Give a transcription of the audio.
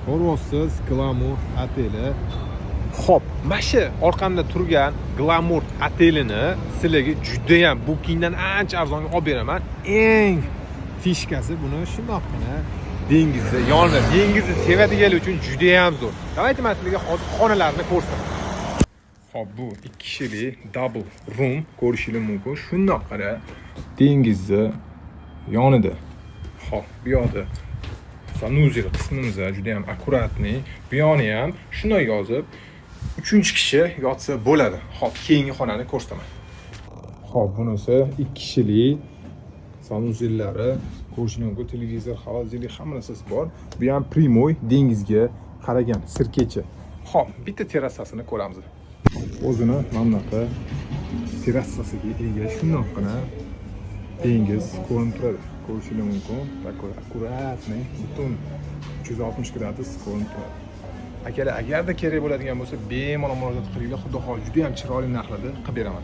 Ko'ryapsiz, Glamour oteli. Xo'p, mana shu orqamda turgan Glamour otelini sizlarga judayam Bookingdan ancha arzonga olib beraman. Eng фишка si, buni shundoqqina dengizni yonida, dengizni sevadiganlar uchun judayam zo'r. Давайте man sizlarga hozir xonalarni ko'rsataman. Xo'p, bu ikki kishilik double room, ko'rishingiz mumkin. Shundoqqina dengizni yonida. Xo'p, bu yoqda санузел qismimiz juda ham аккуратный. Bu yoni ham shunday yozib, uchinchi kishi yotsa bo'ladi. Xo'p, keyingi xonani ko'rsataman. Xo'p, bunisi ikki kishilik санузел lari, ko'rishingiz mumkin, televizor, холодильник, hamma narsasi bor. Bu ham прямой dengizga qaragan sirkechi. Xo'p, bitta terrasasini ko'ramiz. O'zini mana bunaqa terrasasiga ega, shundoqqina dengiz ko'rinib turadi. Ko'rishingiz mumkin. Такой аккуратный, butun 360 gradus ko'rinib turadi. Akalar, agarda kerak bo'ladigan bo'lsa, bemalol murojaat qilinglar. Xudo xohlasa, juda ham chiroyli narxlarda qilib beraman.